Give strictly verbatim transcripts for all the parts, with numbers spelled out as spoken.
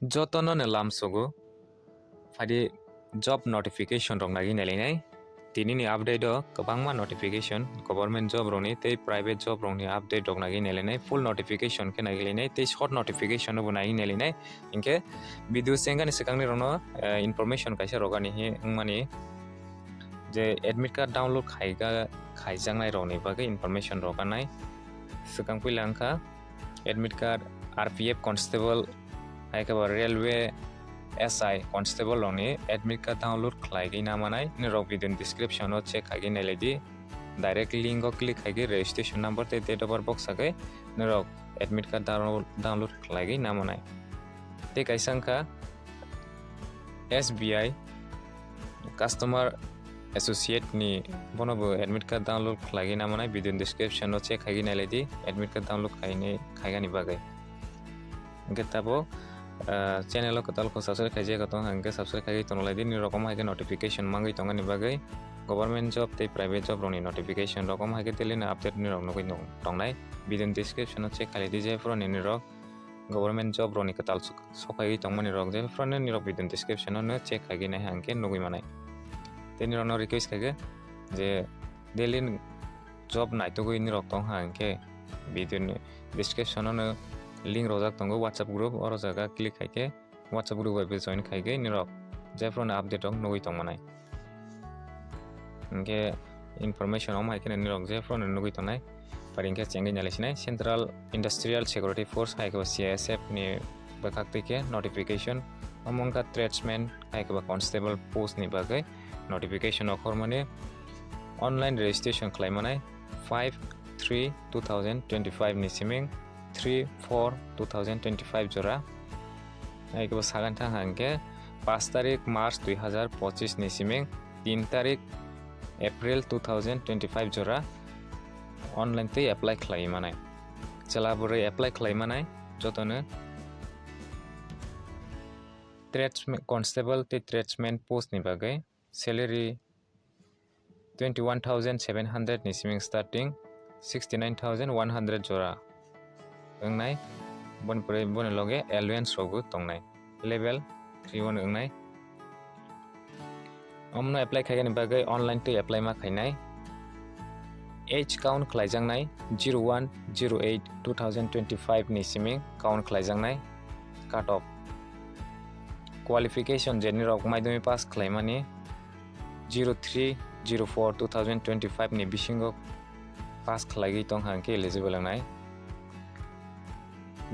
Jotono no lamsogo. Phadi job notification rok nagwi nailainai. Tini ni update o kwbangma notification, government job rokni tei private job rokni update rok nagwi nailainai. Full notification khe nagwi lainai tei short notification no bo nagwi nailainai. Hinkhe video sengani swkangni rokno, eh, information kaisa rogani hi wngmani je admit card download khaiga, khaijaknai rokni bagwi information roganai. Swkang puila wngkha admit card, R P F constable, hai khe bo railway S I constable rokni admit card download khlaigwi namanai. Nirok video ni description o check khaigwi nailaidi. Direct link o click khaigwi registration number tei date of birth box sagwi nirok admit card download, download khlaigwi namanai. Tei kaisa wngkha S B I Customer Associate ni, bono bo admit card download khlaigwi namanai, video description o check khaigwi nailaidi admit card download khaini, khaigani bagwi. Hinkhe tabuk, ah, channel o kwtal kho subscribe khaijak tong, hinkhe subscribe khaigwi tonglaidi, nirok omo hai khe notification mangwi tongani bagwi, government job tei private job rokni notification rok omo hai khe daily no update nirok nugwi tongnai. Video description o check khaidi, jephru nirok government job rokni kwtal sok-, sokhaiwi tongmani rok, jephru nirok video description o no check khaigwi nai hinkhe nugwi manai. Tei nirokno request khaikhe je daily job naitugwi nirok tong ha hinkhe video ni description o no link rojak tongo WhatsApp group, oro jaga click khaikhe WhatsApp group bai bo join khaigwi nirok jephru no update rok nugwi tongmanai. Hinkhe information omo hai kheno nirok jephru no nugwi tongnai. Pari hinkhe chengwi nailasinai Central Industrial Security Force hai khe bo C I S F ni bwkhak twi khe notification omo wngkha tradesman hai khe bo constable post ni bagwi notification okhormani online registration khlaimanai five three two thousand twenty-five ni siming three four two thousand twenty-five jora. Hai khe bo sagan thang hang khe paanch tarik March dui hazar pochis ni siming tin tarik April two thousand twenty-five jora online twi apply khlai manai. Chwla bwrwi apply khlai manai jotono tradesman, constable tei tradesman post ni bagwi salary twenty one thousand seven hundred ni siming starting sixty nine thousand one hundred jora wngnai. Boni pore boni loge allowance rokbo tongnai, level three o wngnai. Omno apply khaigani bagwi online twi apply ma khainai. Age count khlaijaknai zero one zero eight two thousand twenty five ni siming count khlaijaknai. Cut off qualification je nirok madhyamik pass khlaimani zero three zero four two thousand twenty five ni bisingo pass khlaigwi tong hang khe eligible wngnai.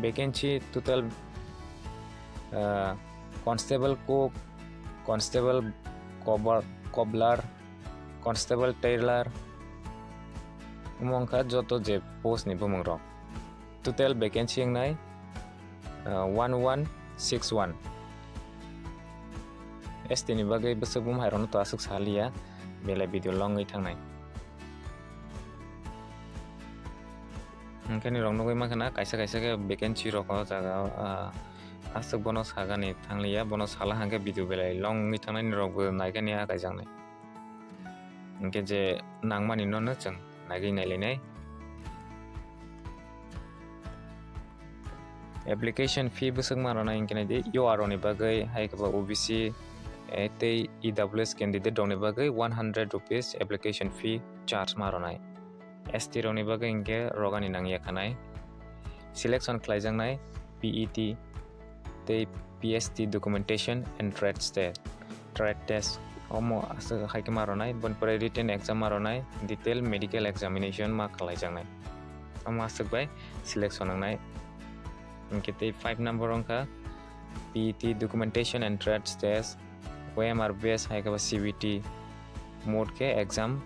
Vacancy total, ah, constable cook, constable cobbler, cobbler, constable tailor, omo wngkha joto je post ni bumung rok. Total vacancy wngnai, ah, one one six one. S T ni bagwi bwswk bumhairokno to aswk saliya, belai video long wngwi thangnai. Hwnkhe nirok nugwi mankha na, kaisa kaisa khe vacancy rok o jaga o, ah, aswk bono sagani thangliya, bono sala hwnkhe video belai long wngwi thangnai, nirok bo naikhe ni a kaijaknai. Hwnkhe je nangmani nono chwng naigwi nailainai. Application fee bwswk ma rwnai hwnkhe naidi, U R O ni bagwi hai khe ba O B C, eh, tei E W S candidate rokni bagwi one hundred rupees application fee charge ma rwnai. S T rokni bagwi hwnkhe rogani nangya khanai. Selection khlaijaknai P E T tei P S T documentation and trade test, trade test omo aswk hai khe ma rwnai, boni pore written exam ma rwnai, detail medical examination ma khlaijaknai. Omo aswk bai selection wngnai. Hwnkhe tei five number wngkha P E T documentation and trade test, O M R base hai khe ba C B T mode khe exam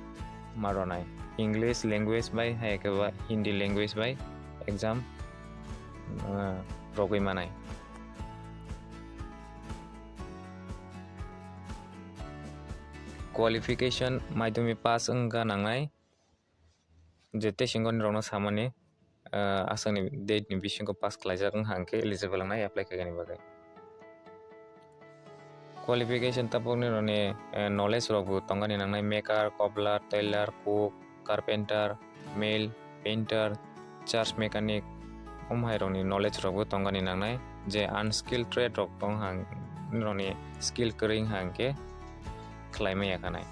ma rwnai. English language bai hai khe ba Hindi language bai exam, ah, rogwi manai. Qualification madhyamik pass wngkha nangnai. Je tei singoni rokno samani, ah, aswkni date ni bisingo pass khlaijak wng hang khe eligible wngnai apply khaigani bagwi. Qualification tabukni rokni, eh, knowledge rokbo tongani nangnai, maker, cobbler, tailor, cook, carpenter, mill, painter, church mechanic, omo hai rokni knowledge rokbo tongani nangnai. je unskilled trade rok tong hang, nini skill kwrwi hang khe khlai maya khanai.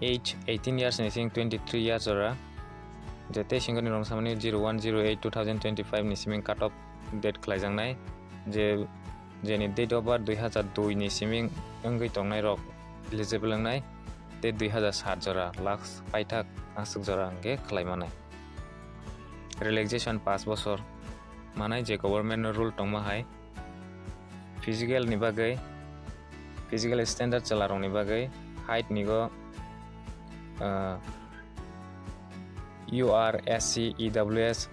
Age eighteen years ni sing twenty three years jora, je tei singoni rong samani zero one zero eight two thousand twenty five ni siming cut off date khlaijaknai, je jeni date of birth dui hazar dui ni siming wngwi tongnai rok eligible wngnai, tei dui hazar sat jora last paithak aswk jora hwnkhe khlai manai. Relaxation paanch bosor manai je government no rule tongma hai. Physical ni bagwi, physical standard chwla rok ni bagwi height ni go, ah, U R, S C, E W S,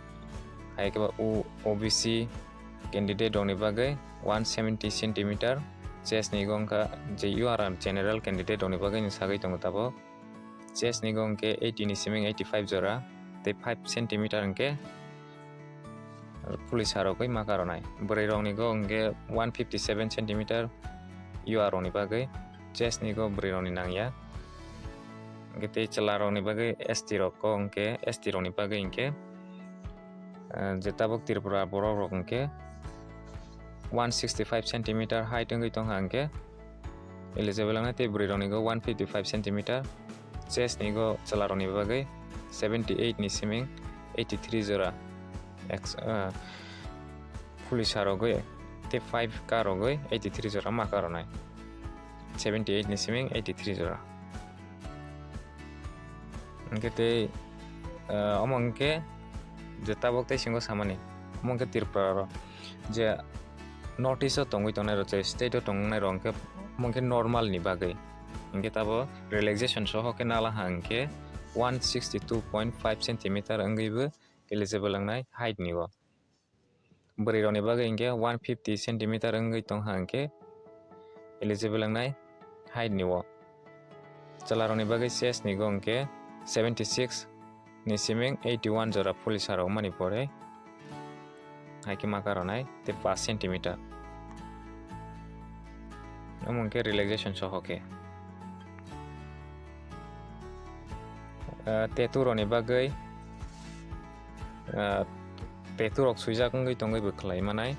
hai khe ba O B C candidate rok ni bagwi one seventy centimeter, chest ni go wngkha je U R and general candidate rok ni bagwi ni sagwi tongo tabuk. Chest ni go hwnkhe eighty ni siming eighty five jora, tei five centimeter hwnkhe police rok bai ma karonai. Bwrwi rok ni go hwnkhe one fifty seven centimeter U R rok ni bagwi, chest ni go bwrwi rok ni nangya. Hwnkhe tei chwla rok ni bagwi S T rok go hwnkhe, S T rok ni bagwi hwnkhe, eh, je tabuk Tripura borok rok hwnkhe one sixty five centimeter height wngwi tongkha hwnkhe, eligible wngnai tei bwrwi rok ni go one fifty five centimeter, chest ni go chwla rok ni bagwi seventy eight ni siming eighty three jora, ex-, ah, police rok gwi tei five ka rok gwi eighty three jora ma karonai, seventy eight ni siming eighty three jora. Hwnkhe tei, ah, omo hwnkhe je tabuk tei singo samani, omo hwnkhe Tripura rok je North East o tongwi tongnai rok, je state o tongnai rok hwnkhe, omo hwnkhe normal ni bagwi. Hwnkhe tabo relaxation soho khe nala ha hwnkhe one sixty two point five centimeter wngwibo eligible wngnai height ni o. Bwrwi rok ni bagwi hwnkhe one fifty centimeter wngwi tong ha hwnkhe eligible wngnai height ni o. Chwla rok ni bagwi chest ni go hwnkhe seventy six ni siming eighty one jora police rok mani pore hai khe ma karonai tei paanch centimeter. Omo hwnkhe relaxation soho khe. Ah, tattoo rok ni bagwi, ah, tattoo rok swijak wngwi tongwi bo khlai manai.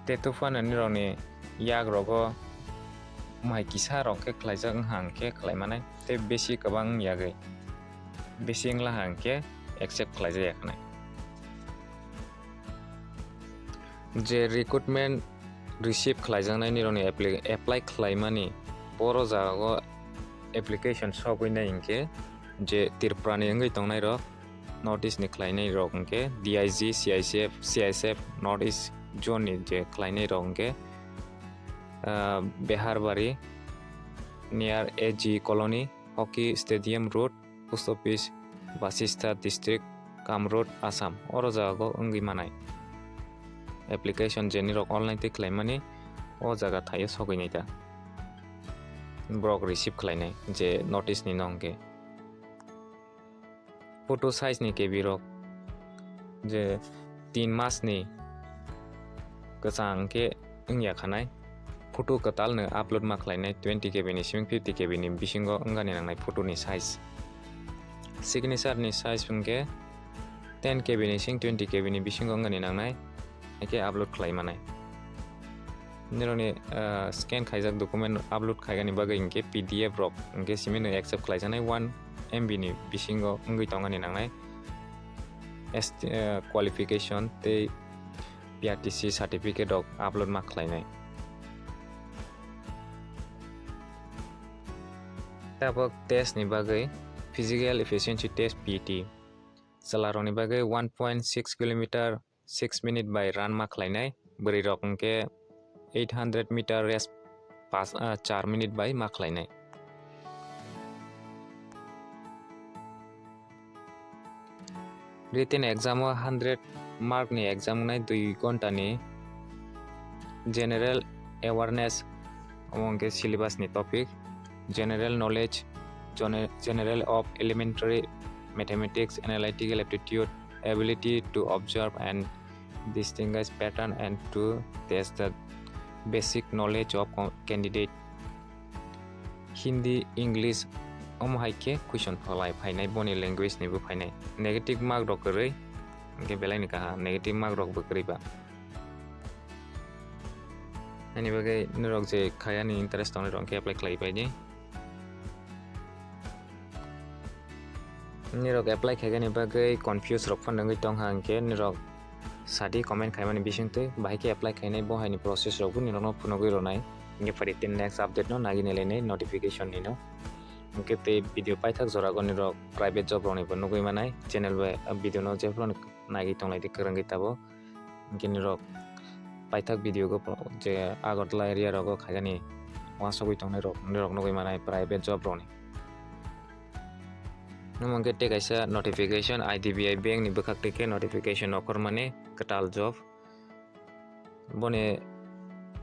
Tattoo phano nirokni yak rogo mai kisa rok khe khlaijak wngha hwnkhe khlai manai, tei besi kwbang wng yagwi, besi wngla ha hwnkhe accept khlaijak ya khnai. Je recruitment receive khlaijaknai nirokni appli-, apply khlaimani, boro jagao application sogwi nai hwnkhe je Tripura ni wngwi tongnai rok, North East ni khlainai rok hwnkhe D I G, C I C F, C I S F, North East Zone ni je khlainai rok hwnkhe, ah, Beharbari near A G Colony, Hockey Stadium Road, Post Office, Basista District, Kamrup, Assam. Oro jagao wngwi manai. Application je nirok online tei khlaimani o jaga thaio sogwi nai ta. Borok receive khlainai je North East ni no hwnkhe. Photo size ni K B rok je tin mas ni kwchang khe wngya khanai. Photo kwtal no upload ma khlainai twenty K B ni simi fifty K B ni bisingo wngani nangnai photo ni size. Signature ni size hwnkhe ten K B ni sing twenty K B ni bisingo wngani nangnai, hai khe upload khlai manai. Nirokni, ah, scan khaijak document upload khaigani bagwi hwnkhe P D F rok hwnkhe simi no accept khlaijaknai one M B ni bisingo wngwi tongani nangnai. S T, ah, qualification tei P R T C certificate rok upload ma khlainai. Tabuk test ni bagwi physical efficiency test, P E T. Chwla rokni bagwi one point six kilometer six minute bai run ma khlainai, bwrwi rok hwnkhe eight hundred meter race pas, ah, char minute bai ma khlainai. Written exam o hundred mark ni exam wngnai dui ghonta ni. General awareness, omo hwnkhe syllabus ni topic, general knowledge, gene-, general of elementary mathematics, analytical aptitude, ability to observe and distinguish pattern and to test the basic knowledge of co-, candidate. Hindi, English, Omo hai khe question phalai phainai, boni language ni bo phainai. Negative mark rok kwrwi, hwnkhe belai ni kaham, negative mark rok bo kwrwi ba. Ani bagwi norok je khayani interest tongnai rok khe apply khlai pai di. Nirok apply khaigani bagwi confuse rok phano wngwi tongkha, hwnkhe nirok sadi comment khaimani bisingtwi bahai khe apply khainai bo haini process rok bo nirokno phunugwi rwnai. Hwnkhe phari tei next update no nagini lainai notification ni no. Hwnkhe tei video paithak jora go nirok private job rokni bo nugwi manai channel bai video no jephru nagwi tonglai di kwrwngwi tabuk. Hwnkhe nirok paithak video go je Agartala area rogo khaigani uansugwi tongnai rok nirok nugwi manai private job rokni. Omo hwnkhe tei kaisa notification, I D B I bank ni bwkhak twi khe notification okhormani kwtal job. Boni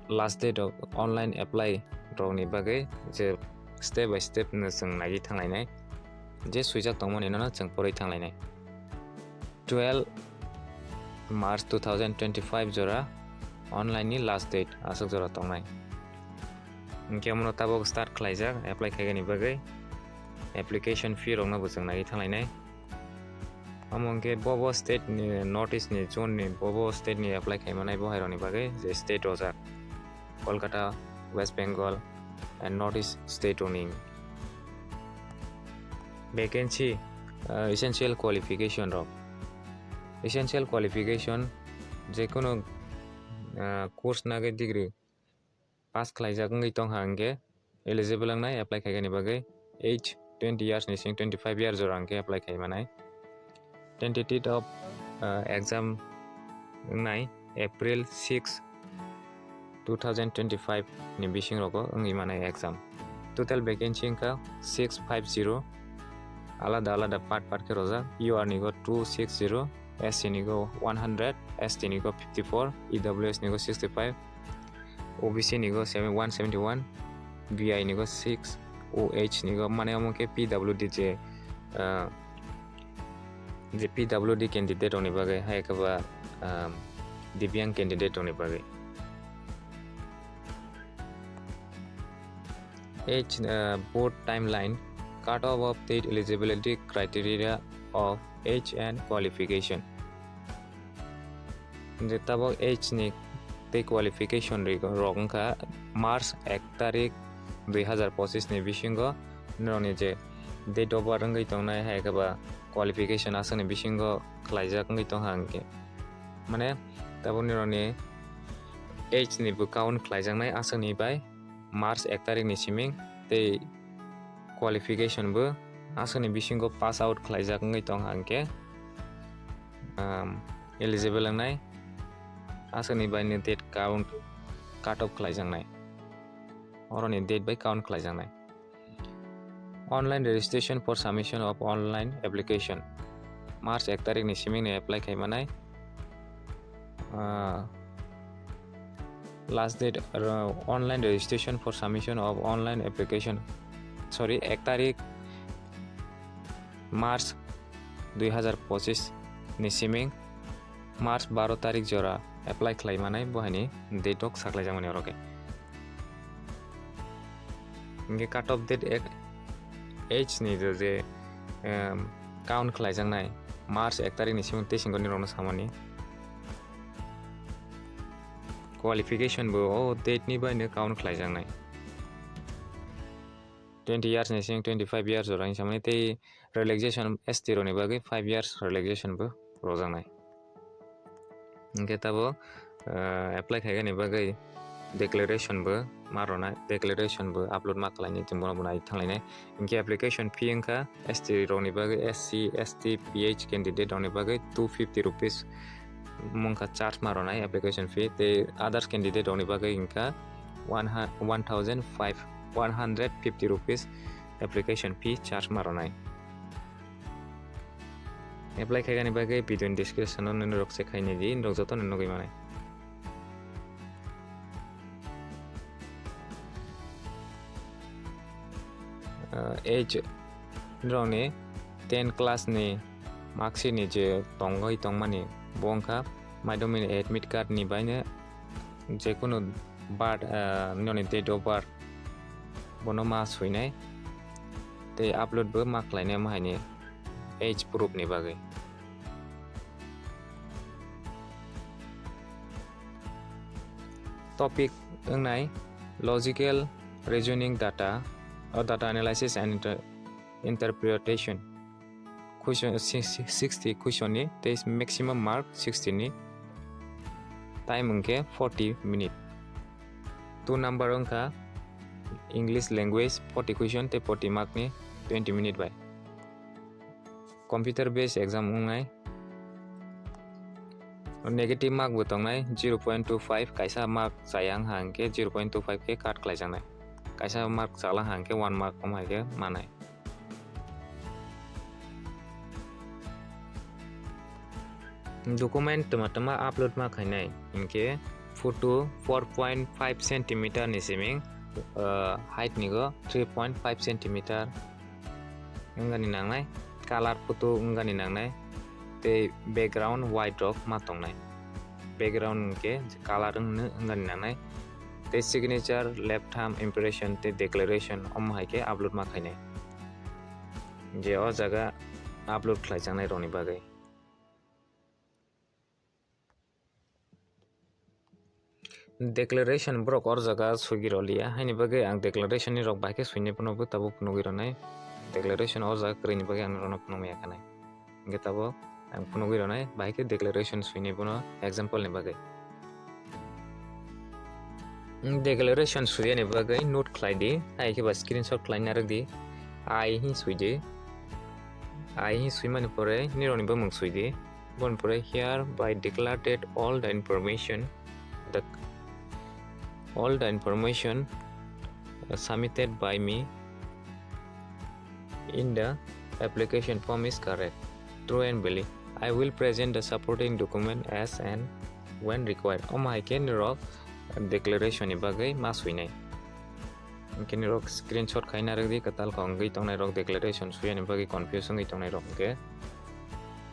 last date of online apply rokni bagwi je step by step no chwng naiwi thanglainai, je swijak tongmani nono chwng porwi thanglainai. Twelve March two thousand twenty-five jora online ni last date aswk jora tongnai. Hwnkhe omono tabuk start khlaijak apply khaigani bagwi, application fee rokno bo chwng naiwi thanglainai. Omo hwnkhe bobo state ni, North East ni zone ni bobo state ni apply khaimanai bo hai rokni bagwi je state rojak, Kolkata, West Bengal and North East state rokni. Vacancy, ah, essential qualification rok. Essential qualification, jekono, ah, course nagwi degree pass khlaijak wngwi tongkha hwnkhe eligible wngnai apply khaigani bagwi. Age twenty years ni sing twenty-five years jora hwnkhe apply khaimanai. Tentative of, ah, exam wngnai April six, two thousand twenty-five ni bising rogo wngwi manai exam. Total vacancy wngkha six five zero, alada alada part part khe rojak. U R ni go two six zero, S C ni go one hundred, S T ni go fifty-four, E W S ni go sixty-five, O B C ni go seven, one seventy-one, B I ni go six, O H ni go, mane omo khe P W D je, ah, je P W D candidate rokni bagwi, hai khe ba, ah, Divyang candidate rokni bagwi. Age, ah, board timeline, cut off of state eligibility criteria of age and qualification. Je tabuk age ni tei qualification ri-, rok wngkha March ek tarik dui hazar pochis ni bisingo norokni je date of birth wngwi tongnai, hai khe ba qualification aswkni bisingo khlaijak wngwi tongkha hwnkhe. Mane tabuk norokni age ni bo count khlaijaknai aswkni bai March ek tarik ni siming tei qualification bo aswkni bisingo pass out khlaijak wngwi tongkha hwnkhe, um, eligible wngnai, aswkni bai ni date count cut off khlaijaknai, oroni date bai count khlaijaknai. Online registration for submission of online application, March ek tarik ni siming ni apply khaimanai. Ah, last date, uh, online registration for submission of online application, sorry, ek tarik March dui hazar pochis ni siming March baro tarik jora apply khlaimanai bo haini date rok saklaijakmani oro khe. Hingke cut off date ek age ni je, je, em, count khlaijaknai March ek tarik ni simi tei singko nirokno samani. Qualification bo o date ni bai no count khlaijaknai. Twenty years ni sing twenty five years jora hinwi samani tei relaxation S T rokni bagwi five years relaxation bo rwjaknai. Hingke tabo, ah, apply khaigani bagwi declaration bo ma rwnai, declaration bo upload ma khlainai, chwng bono bo nai thanglainai. Hingke application fee wngkha S T rokni bagwi, S C, S T, P H candidate rokni bagwi two fifty rupees wngkha charge ma rwnai application fee, tei others candidate rokni bagwi wngkha one hu-, one thousand five, one hundred fifty rupees application fee charge ma rwnai. Apply khaigani bagwi video ni description o nini rok check khainai di, norok joto no nugwi manai. Ah, age rokni ten class ni marksheet ni je tongwi tongmani bo wngkha madhyamik admit card ni baino jekunu birth, ah, nini date of birth bono ma swinai. tei upload bo ma khlainai omo haini age proof ni bagwi. Topic wngnai logical reasoning data, o data analysis and inter-, interpretation. Question, si-, si-, sixty question ni tei maximum mark sixty ni, time hwnkhe forty minute. Two number wngkha English language, forty question tei forty mark ni twenty minute bai. Computer based exam wngnai. Negative mark bo tongnai, zero point two five, kaisa mark chaya wngkha hwnkhe zero point two five khe cut khlaijaknai. Kaisa mark chala wngkha hwnkhe one mark omo hai khe manai. Document twma twma upload ma khainai, hinkhe photo four point five centimeter ni siming, ah, height ni go three point five centimeter wngani nangnai, color photo wngani nangnai, tei background white rok ma tongnai. Background hinkhe color wngno wngani nangnai, tei signature, left thumb impression tei declaration omo hai khe upload ma khainai. Je o jaga upload khlaijaknai rokni bagwi. Declaration borok or jaga sugi roliya, haini bagwi ang declaration ni rok bahai khe suinai phano bo tabuk phunugwi ronai. Declaration or jaga kwrwini bagwi ang norokno phunugwi ya khanai. Hingke tabuk ang phunugwi ronai, bahai khe declaration suinai bono example ni bagwi. Declaration suiyani bagwi note khlai di, hai khe ba screenshot khlai narwk di, I hi sui di, I hi suimani pore nirokni bumung sui di, boni pore hereby declare that all the information, the, all the information, uh, submitted by me in the application form is correct, true and valid. I will present the supporting document as and when required. Omo hai khe nirok declaration ni bagwi ma suinai. Hingke nirok screenshot khai narwk di, kwtal kok wngwi tongnai rok, declaration suyani bagwi confuse wngwi tongnai rok hingke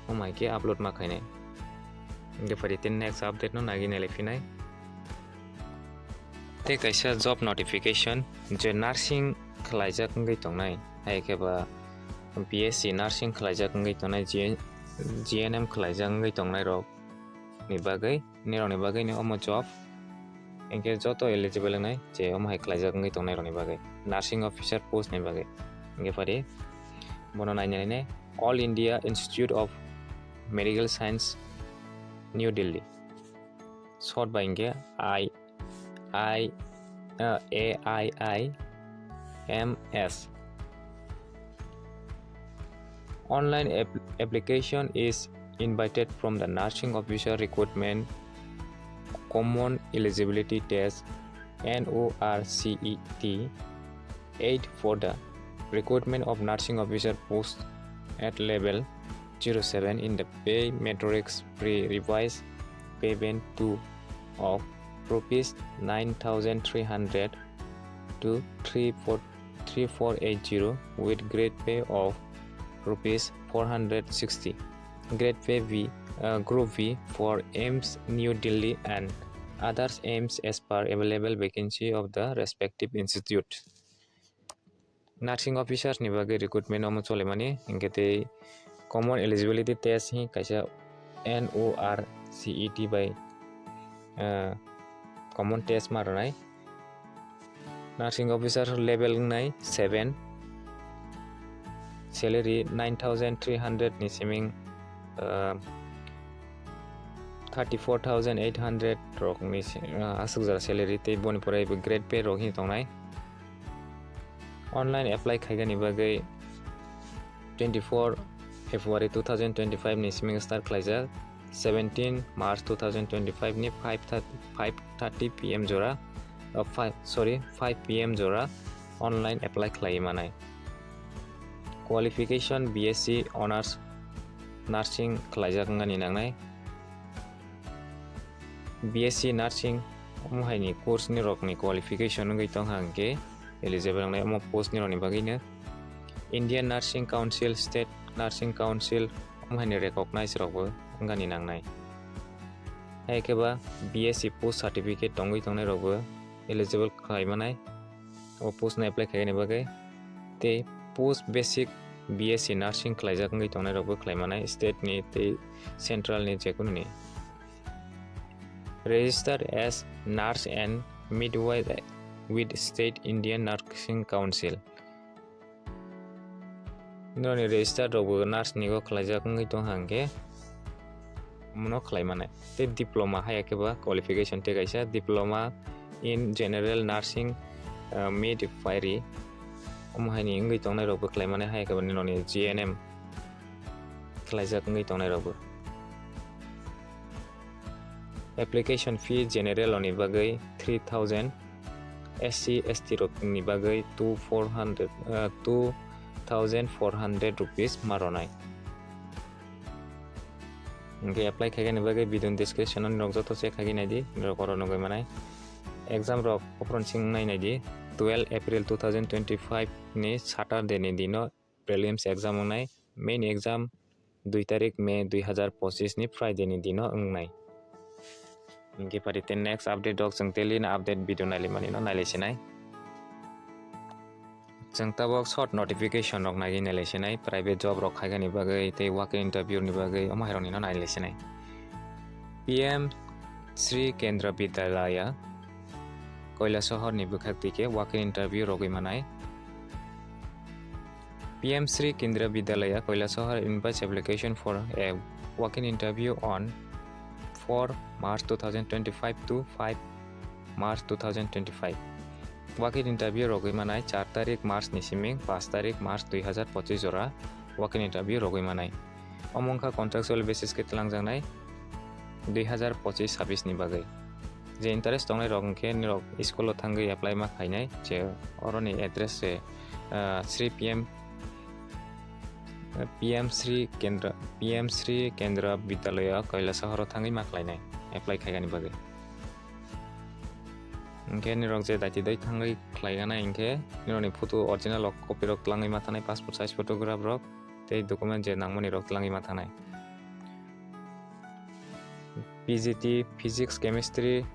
omo hai khe upload ma khainai. Hingke phari tei next update no nagwi nailai phinai. Tei kaisa job notification je nursing khlaijak wngwi tongnai, hai khe ba B S C nursing khlaijak wngwi tongnai, G-, G N M khlaijak wngwi tongnai rok ni bagwi, nirok ni bagwi ni omo job hingke joto eligible wngnai je omo hai khlaijak wngwi tongnai rok ni bagwi, nursing officer post ni bagwi. Hingke phari bono nainani All India Institute of Medical Science, New Delhi. Short by hingke I, I, uh, A I I M S. Online app-, application is invited from the Nursing Officer Recruitment Common Eligibility Test, N O R C E T, eight for the recruitment of nursing officer post at level zero seven in the pay matrix pre-revised pay band two of rupees nine thousand three hundred to three four, three four eight zero with grade pay of rupees four hundred sixty. Grade pay V, uh, group V for AIIMS New Delhi and others AIIMS as per available vacancy of the respective institute. Nursing officers ni bagwi recruitment omo cholimani, hingke tei common eligibility test hi kaisa N O R C E T bai, ah, common test ma rwnai. Nursing officer level wngnai seven, salary nine thousand three hundred ni siming, ah, thirty four thousand eight hundred rok ni si-, ah, aswk jora salary tei boni pore bo grade pay rok hi tongnai. Online apply khaigani bagwi twenty four February two thousand twenty five ni siming start khlaijak, seventeen March two thousand twenty five ni five thirty, five thirty P M jora, uh, five, sorry, five P M jora online apply khlai manai. Qualification B S C Honours Nursing khlaijak wngani nangnai. B S C Nursing omo hai ni course ni rok ni qualification wngwi tong hang khe eligible wngnai omo post ni rok ni bagwi no. Indian Nursing Council, State Nursing Council omo hai ni recognize rok bo wngani nangnai. Hai khe ba B S C post certificate tongwi tongnai rok bo eligible khlai manai o post no apply khaina bagwi. Tei Post basic B S C nursing khlaijak wngwi tongnai rokbo khlai manai, state ni tei central ni jekununi. Registered as nurse and midwife with state Indian Nursing Council. Nini register rokbo nurse ni go khlaijak wngwi tong hangkhe omono khlai manai. Tei diploma hai khe ba qualification tei kaisa diploma in general nursing, uh, midwifery omo hai ni wngwi tongnai rokbo khlai manai, hai khe ba nini G N M khlaijak wngwi tongnai rokbo. Application fee general ni bagwi three thousand, S C S T rok ni bagwi two four hundred, uh, two thousand four hundred rupees ma rwnai. Hwnkhe apply khaikhe ni bagwi video ni description o norok joto check khaikhe naidi, norok oro nugwi manai. Exam rok opor sing nai naidi, twelve April two thousand twenty-five ni Saturday ni dino prelims exam wngnai, main exam dui tarik May dui hazar pochis ni Friday ni dino wngnai. Hwnkhe pari tei next update rok chwng daily ni update video naili mani no nailai sinai. Chwng tabok short notification rok nagwi nailai sinai, private job rok khaikani bagwi tei walk-in interview ni bagwi omo hai rok ni no nailai sinai. P M Shri Kendra Vidyalaya Kailasahar ni bwkhak twi khe walk-in interview rogwi manai. P M Shri Kendra Vidyalaya Kailasahar invites application for a walk-in interview on four March two thousand twenty-five to five March two thousand twenty-five. Walk-in interview rogwi manai char tarik March ni siming paanch tarik March dui hazar pochis jora walk-in interview rogwi manai. Omo wngkha contractual basis khe twlangjaknai dui hazar pochis sabis ni bagwi. Je interest tongnai rok hwnkhe nirok school o thangwi apply ma khainai, je oroni address se, ah, Shri P M, P M Shri Kendra, P M Shri Kendra Vidyalaya Kailasahar o thangwi ma khlainai apply khaigani bagwi. Hwnkhe nirok je daiti dai thangwi khlaiganai hwnkhe nirokni photo original rok copy rok twlangwi ma thanai, passport size photograph rok tei document je nangmani rok twlangwi ma thanai. P G T, Physics, Chemistry,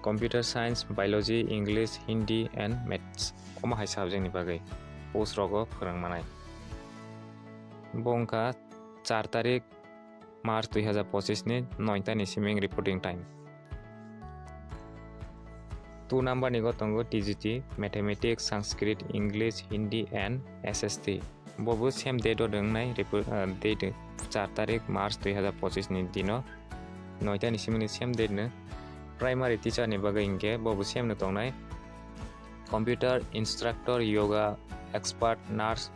Computer Science, Biology, English, Hindi and Maths. Omo hai subject ni bagwi post rogo phwrwng manai. Bo wngkha char tarik March dui hazar pochis ni noita ni siming reporting time. Two number ni go tongo T G T, Mathematics, Sanskrit, English, Hindi and S S T. Bo bo same date o wngnai, repo-, ah, date char tarik March dui hazar pochis ni dino noita ni simini same date no. Primary teacher ni bagwi hinkhe bo bo same no tongnai, computer instructor, yoga expert, nurse,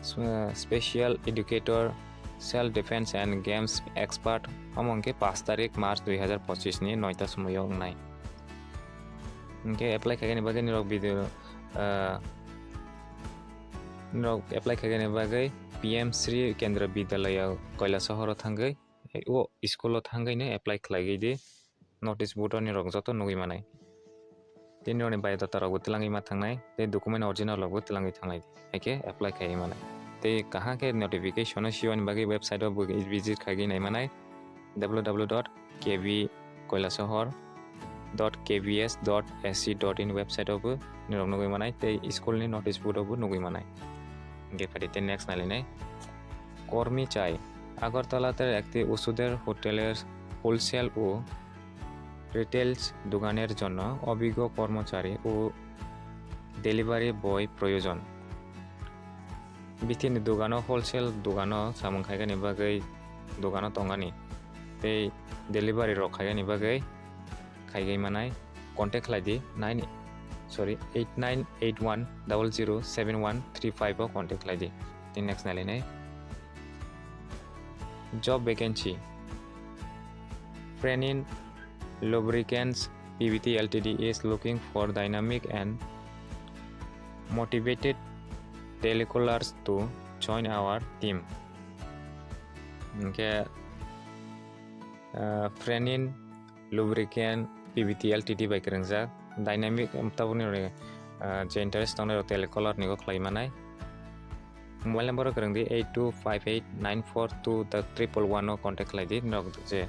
s-, ah, special educator, self defense and games expert, omo hinkhe paanch tarik March dui hazar pochis ni noita somoio wngnai. Hinkhe apply khaigani bagwi nirok video, ah, Norok apply khaigani bagwi P M Shri Kendra Vidyalaya Kailasahar o thangwi, o school o thangwi no apply khlaigwi di, notice board o nirok joto nugwi manai. Tei nirokni biodata rokbo twlangwi ma thangnai, tei document original rokbo twlangwi thanglai di, hai khe apply khaiwi manai. Tei kaham khe notification o siyoni bagwi website o bo visit khaigwi nai manai, W W W dot K V Kailasahar dot K V S dot S C dot in website o bo norok nugwi manai tei school ni notice board o bo nugwi manai. Hinkhe phaidi tei next nailainai. Kormi chai. Agartala ter ekti osuder hoteler wholesale o retails doganer jonno obiggo kormochari o delivery boy proyojon. Bithini dogano, wholesale dogano samung khaigani bagwi dogano tongani tei delivery rok khaigani bagwi khaigai manai, contact khlai di nine, sorry, eight nine eight one double zero seven one three five o contact khlai di. Tei next nailainai. Job vacancy. Frenin Lubricants P V T L T D is looking for dynamic and motivated telecollers to join our team. Hinkhe, ah, Frenin Lubricant P V T L T D bai kwrwngjak dynamic, tabukni, ah, je interest tongnai rok telecaller ni go khlai manai. Mobile number o kwrwng di eight two five eight nine four two triple one o contact khlai di, norok je,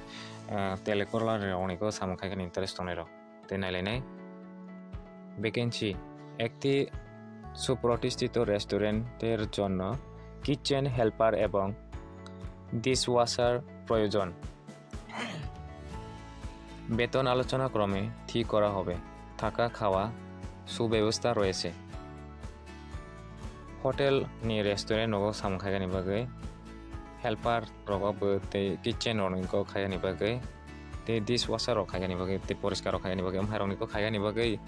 ah, telecaller rok ni go samung khai khani interest tongnai rok. Tei nailainai. Vacancy, ekti সুপ্রতিষ্ঠিত রেস্টুরেন্টের জন্য kitchen helper এবং ডিশওয়াশার প্রয়োজন। বেতন আলোচনা ক্রমে ঠিক করা হবে। থাকা খাওয়া সুব্যবস্থা রয়েছে। Hotel ni restaurant nogo samung khaigani bagwi helper rogo bo tei kitchen rokni kok khaigani bagwi tei dishwasher rok khaigani bagwi tei poriskar rok khaigani bagwi, amhairokni kok khaigani bagwi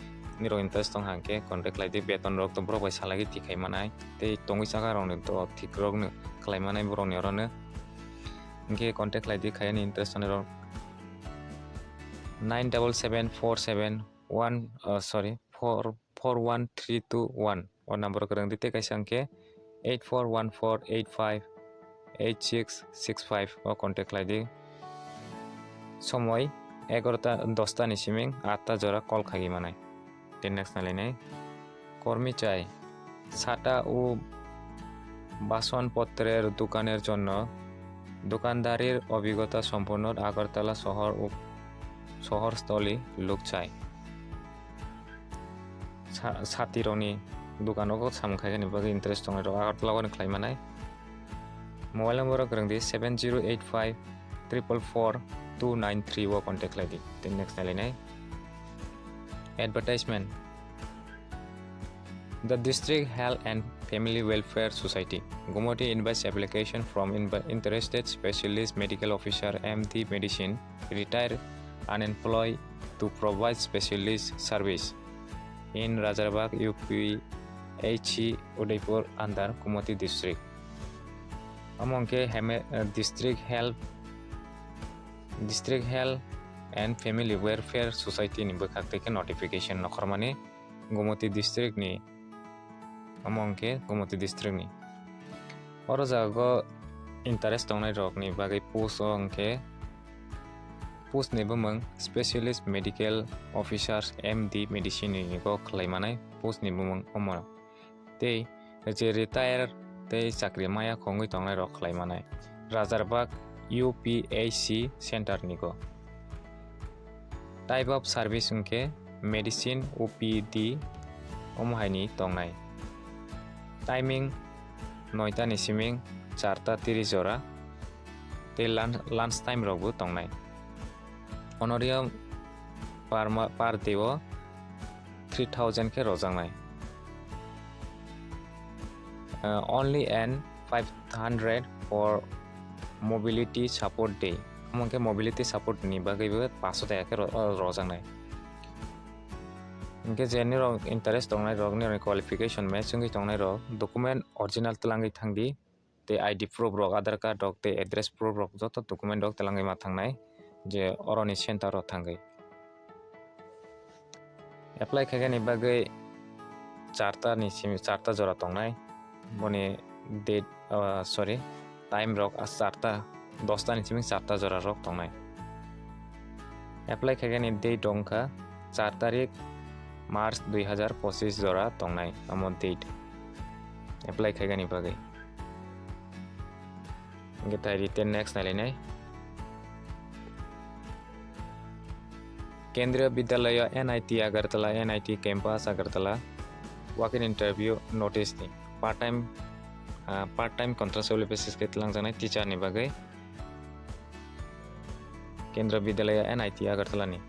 nirok interest tong hangkhe contact khlai di. Beton rok to borok bai salai di, thik khai manai tei tongwi chaga rokni to thik rokno khlai manai borokni orono. Hingkhe contact khlai di khaigani interest tongnai rok nine double seven four seven one, uh, sorry, four four one three two one o number o kwrwng di tei kaisa hwnkhe eight four one four eight five eight six six five o contact khlai di. Somoi egarota dosta ni siming atta jora call khagwi manai. Tei next nailainai. কর্মী চাই। ছাতা ও বাসনপত্রের দোকানের জন্য দোকানদারির অভিজ্ঞতা সম্পন্ন আগরতলা শহর ও শহরস্থলী লোক চাই। Sa-, sati rokni dokan o samung khaigani bagwi interest tongnai rok Agartala o khlai manai. Mobile number o kwrwng di seven zero eight five triple four two nine three o contact khlai di. Tei next nailainai. Advertisement. The District Health and Family Welfare Society, Gumoti invites application from inv-, interested specialist medical officer, M D medicine, retired, unemployed, to provide specialist service in Rajarbagh U P H C Udaipur under Gumoti district. Omo hwnkhe heme-, eh, district health, district health and family welfare society ni bwkhak tei khe notification nokhormani Gumoti district ni, omo hwnkhe Gumoti district ni. Oro jaga o interest tongnai rok ni bagwi post o hwnkhe post ni bumung specialist medical officers M D medicine ni go khlai manai post ni bumung omo. Tei je retire tei chakri maya khongwi tongnai rok khlai manai Rajarbagh U P H C center ni go. Type of service hwnkhe medicine, O P D omo hai ni tongnai. Timing noita ni siming charta tiris jora tei lun-, lunch time rok bo tongnai. Honorarium per ma-, per day o three thousand khe rojaknai. Uh, only and five hundred for mobility support day. Omo hwnkhe mobility support ni bagwi bo paanch sho taka khe ro-, o rojaknai. Hwnkhe je nirok interest tongnai rok, nirokni qualification match wngwi tongnai rok, document original twlangwi thangdi. Tei I D proof rok, Aadhaar card rok tei address proof rok joto document rok twlangwi ma thangnai je oroni center o thangwi. Apply khaigani bagwi charta ni simi charta jora tongnai. Boni date, ah, sorry, time rok a charta, dosta ni simi charta jora rok tongnai. Apply khaigani date wngkha char tarik March dui hazar pochis jora tongnai omo date. Apply khaigani bagwi. Hingkhe tai written next nailainai. Kendriya Vidyalaya N I T Agartala, N I T campus Agartala, walk-in interview notice ni part time, ah, part time contractual basis khe twlangjaknai teacher ni bagwi. Kendriya Vidyalaya N I T Agartala ni.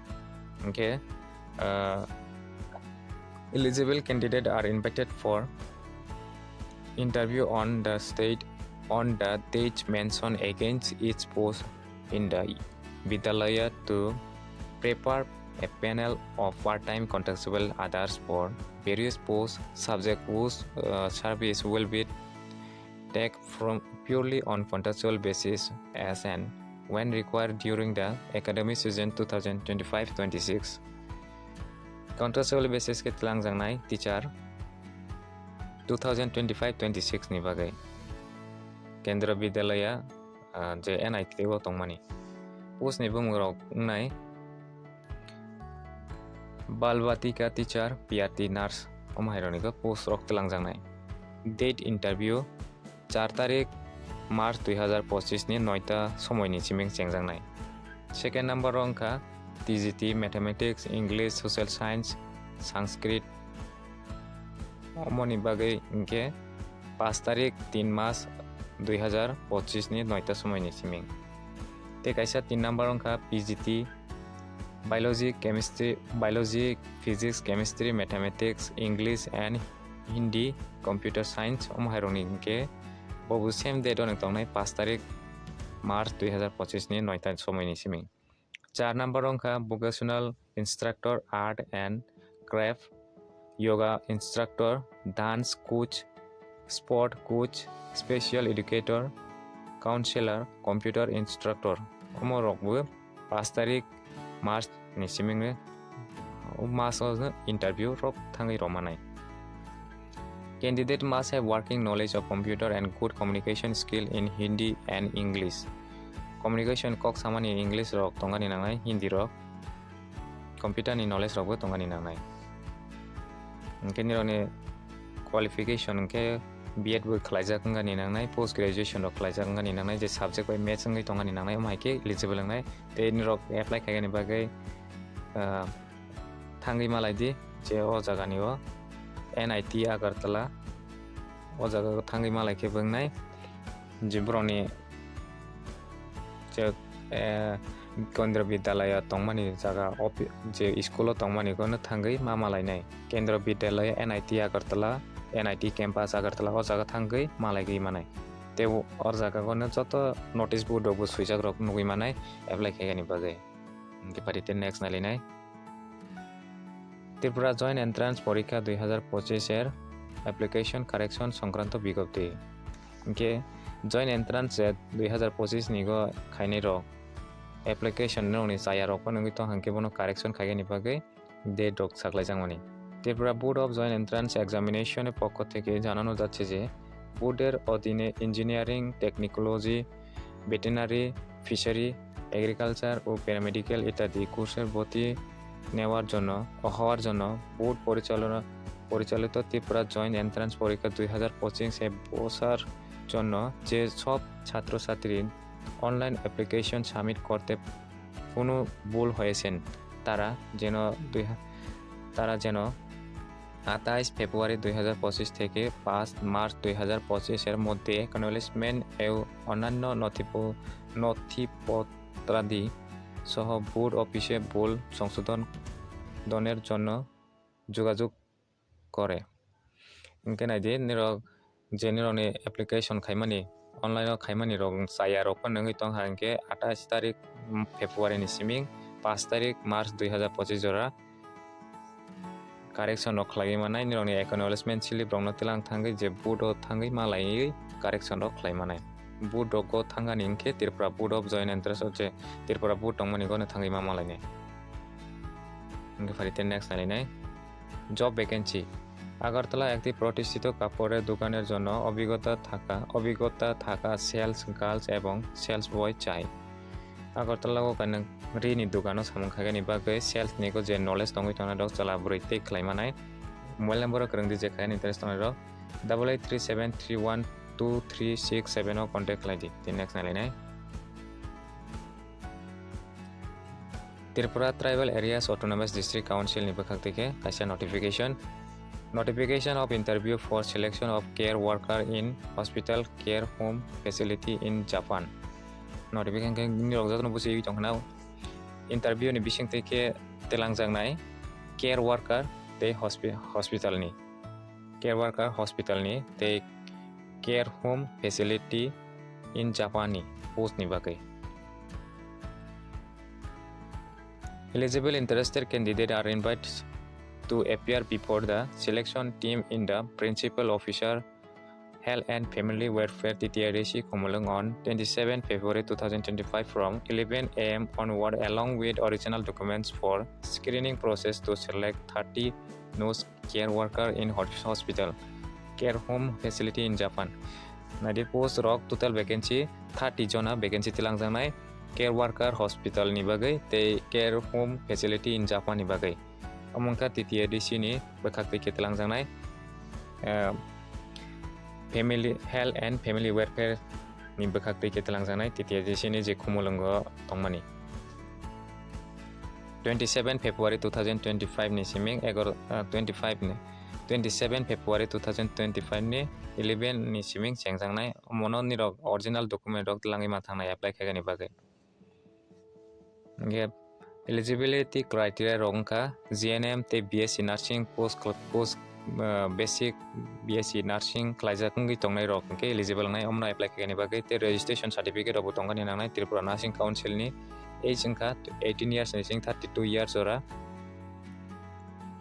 Hingkhe, ah, eligible candidate are invited for interview on the state, on the date mentioned against each post in the Vidyalaya to prepare a panel of part-time contractual others for various posts subject whose, uh, service will be take from purely on contractual basis as and when required during the academic season two thousand twenty-five twenty-six. Contractual basis khe twlangjaknai teacher two thousand twenty-five twenty-six ni bagwi Kendriya Vidyalaya, ah, je N I T o tongmani. Post ni bumung rok wngnai Balbatika teacher, P R T nurse, omo hai rokni khe post rok twlangjaknai. Date interview char tarik March dui hazar pochis ni noita somoi ni siming chengjaknai. Second number o wngkha T G T, Mathematics, English, Social Science, Sanskrit, Omoni bagwi hinkhe pash tarik tin mas dui hazar pochis ni noita somoini siming. Tei kaisa tin number wngkha P G T, Biology, Chemistry, Biology, Physics, Chemistry, Mathematics, English and Hindi, Computer Science, omo hairokni hinkhe bobo same date ono tongnai pash tarik March dui hazar pochis ni noita somoini siming. Char number wngkha Vocational Instructor, Art and Craft, Yoga Instructor, Dance Coach, Sport Coach, Special Educator, Counselor, Computer Instructor. Omo rokbo pash tarik March ni simingni o maso interview rok thangwi rwmanai. Candidate must have working knowledge of computer and good communication skill in Hindi and English. Communication kok samani English rok tongani nangnai, Hindi rok, computer ni knowledge rokbo tongani nangnai. Hinkhe nirokni qualification hinkhe B Ed bo khlaijak wngani nangnai, post graduation rok khlaijak wngani nangnai, je subject bai match wngwi tongani nangnai, omo hai khe eligible wngnai. Tei nirok apply khaigani bagwi, ah, thangwi malai di, je o jagani o N I T Agartala, o jaga o thangwi malai khe bo wngnai, je borokni je, eh, Kendriya Vidyalaya tongmani jaga, opi-, je school o tongmani kono thangwi ma malainai. Kendriya Vidyalaya, N I T Agartala, N I T campus Agartala, o jaga thangwi malaigwi manai. Tei o, o jaga kono joto notice board rok bo swijak rok nugwi manai apply khaigani bagwi. Hinkhe pari tei next nailainai. Tripura Joint Entrance Porikha dui hazar pochis er application correction songkranto bigopti. Hinkhe Joint Entrance je dui hazar pochis ni go khainai rok application nokni chaya rok phano wngwi tong hinkhe bono correction khaigani bagwi date rok saklaijakmani. Tripura Board of Joint Entrance Examination এর পক্ষ থেকে জানানো যাচ্ছে যে বোর্ডের অধীনে engineering, technology, veterinary, fishery, agriculture ও paramedical ইত্যাদি কোর্সের ভর্তি নেওয়ার জন্য, হওয়ার জন্য বোর্ড পরিচালনা, পরিচালিত ত্রিপুরা জয়েন্ট এন্ট্রান্স পরীক্ষা দুই হাজার পঁচিশ এ বসার জন্য যে সব ছাত্রছাত্রী অনলাইন অ্যাপ্লিকেশন সাবমিট করতে কোনো ভুল হয়েছেন, তারা যেন দুই হা-, তারা যেন আঠাশ ফেব্রুয়ারি দুই হাজার পঁচিশ থেকে পাঁচ মার্চ দুই হাজার পঁচিশ এর মধ্যে অ্যাকনোলেজমেন্ট ও অন্যান্য নথিপ-, নথিপত্রাদি সহ বোর্ড অফিসে ভুল সংশোধন দনের জন্য যোগাযোগ করে। Hinkhe naidi, nirok je nirokni application khaimani, online o khaimani rok chaya rok phano wngwi tong ha, hinkhe atais tarik, mm, February ni siming paanch tarik March dui hazar pochis jora correction rok khlaiwi manai, nirokni acknowledgement slip rokno twilang thangwi je board o thangwi ma laiwi correction rok khlai manai. Board rogo thangani hinkhe Tripura Board of Joint Entrance o je Tripura board tongmani gono thangwi ma malainai. Hinkhe phaidi tei next nainai. Job vacancy. Agartala একটি প্রতিষ্ঠিত কাপড়ের দোকানের জন্য অভিজ্ঞতা থাকা, অভিজ্ঞতা থাকা sales girls এবং সেলস বয় চাই। Agartala o kainwi rini dogano samung khaigani bagwi sales ni go je knowledge tongwi tongnai rok chwla bwrwi tei khlai manai. Mobile number o kwrwng di je khaina interest tongnai rok double eight three seven three one two three six seven o contact khlai di. Tei next nailainai. Tripura Tribal Areas Autonomous District Council ni bwkhak twi khe kaisa notification. Notification of interview for selection of care worker in hospital care home facility in Japan. Notification khe nirok jotono bujiwi tongkhna. Interview ni bising twi khe twlangjaknai care worker tei hospi-, hospital ni. Care worker hospital ni tei care home facility in Japan ni post ni bagwi. Eligible interested candidate are invited to appear before the selection team in the Principal Officer, Health and Family Welfare, T T I D C, Khumulwng on twenty-seven February two thousand twenty-five from eleven A M onward, along with original documents for screening process to select thirty nurse care worker in hos-, hospital care home facility in Japan. Naidi post rok total vacancy thirty jona vacancy twlangjaknai care worker hospital ni bagwi tei care home facility in Japan ni bagwi. Omo wngkha T T I D C ni bwkhak twi khe twlangjaknai, eh, family, health and family welfare ni bwkhak twi khe twlangjaknai T T I D C ni je Khumulwngo tongmani. Twenty-seven February two thousand twenty-five ni siming egaro, ah, twenty-five ni, twenty seven February two thousand twenty five ni eleven ni siming chengjaknai. Omono nirok original document rok twlangwi ma thangnai apply khaikani bagwi. Hingke eligibility criteria rok wngkha G N M tei B S C nursing post, post, ah, basic B S C nursing khlaijak wngwi tongnai rok hingke eligible wngnai. Omono apply khaikani bagwi tei registration certificate rokbo tongkani nangnai. Tripura Nursing Council ni age wngkha eighteen years ni sing thirty two years jora.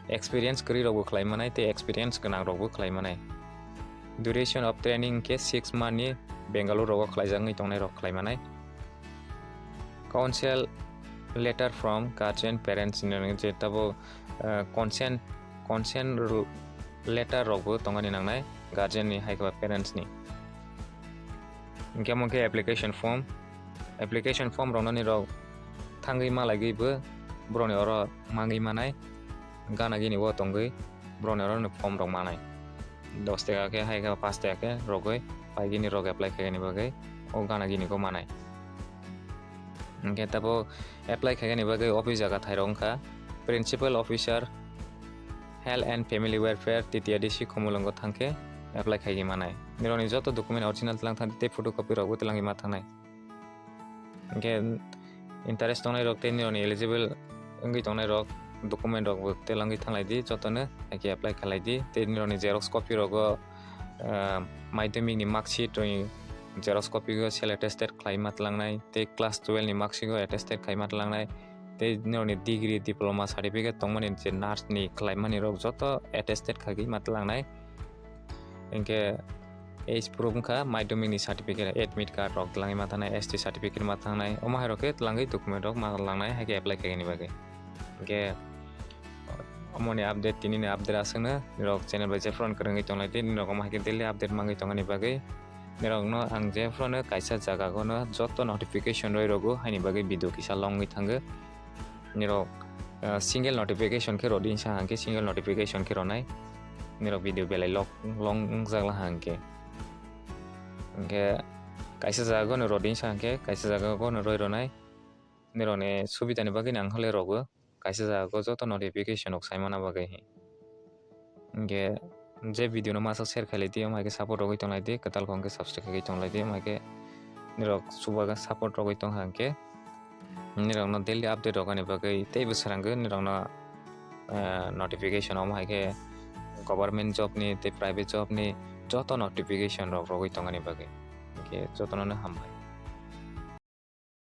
Experience kwrwi rokbo khlai manai tei experience gwnang rokbo khlai manai. Duration of training hingke six month ni Bengaluru rogo khlaijak wngwi tongnai rok khlai manai. Consent letter from guardian parents ni je tabo, ah, consent, consent ru-, letter rokbo tongani nangnai guardian ni hai khe ba parents ni. Hingke omo khe application form, application form rok nani rok thangwi malaigwi bo borokni oro mangwi manai, gana gini bo tongwi borokni oro form rok manai. Dos taka khe hai khe paanch taka khe rogwi pai gini rok apply khaikani bagwi o gana gini kho manai. Hingke tabo apply khaikani bagwi office jaga thairok wngkha Principal Officer, Health and Family Welfare, T T A D C Khumulwngo thangkhe apply khaigwi manai. Nirokni joto document original twlang thangdi tei photocopy rokbo twlangwi ma thangnai. Hingke interest tongnai rok tei nirokni eligible wngwi tongnai rok document rokbo twlangwi thanglai di jotono, hai khe apply khlai di. Tei nirokni xerox copy rogo, ah, madhyamik ni mark sheet rokni xerox copy go self attested khlai ma twlangnai tei class twelve ni mark sheet go attested khlai ma twlangnai. Tei nirokni degree, diploma, certificate tongmani je nurse ni khlaimani rok joto attested khagwi ma twlangnai. Hingke age proof wngkha madhyamik ni certificate, admit card rok twlangwi ma thangnai, S T certificate ma thangnai, omo hai rok khe twlangwi document rok ma langnai hai khe apply khaigani bagwi. Hingke omoni update, tini ni update aswkno nirok channel bai jephru kwrwngwi tonglai di, nirok omo hai khe daily update mangwi tongani bagwi. Nirokno ang jephruno kaisa jaga gono joto notification roi rogo haini bagwi video kisa longwi thango. Nirok, ah, single notification khe rodi sa hangke single notification khe ronai. Nirok video belai lok long wngjakla hangke. Hingke kaisa jaga gono rodi sa hangke kaisa jaga gono roi ronai. Nirokni subidani bagwi nang hole rogo. Kaisa jaga o joto notification rok sai mana bagwi. Hingke je video no masa share khailai di, omo hai khe support rogwi tonglai di, kwtal khe subscribe khaigwi tonglai di, omo hai khe nirok chubagra support rogwi tongkha hingke nirok no daily update rogani bagwi teibo swrangwi nirok no, eh, notification omo hai khe government job ni tei private job ni joto notification rok rogwi tongani bagwi. Hingke jotono no hambai.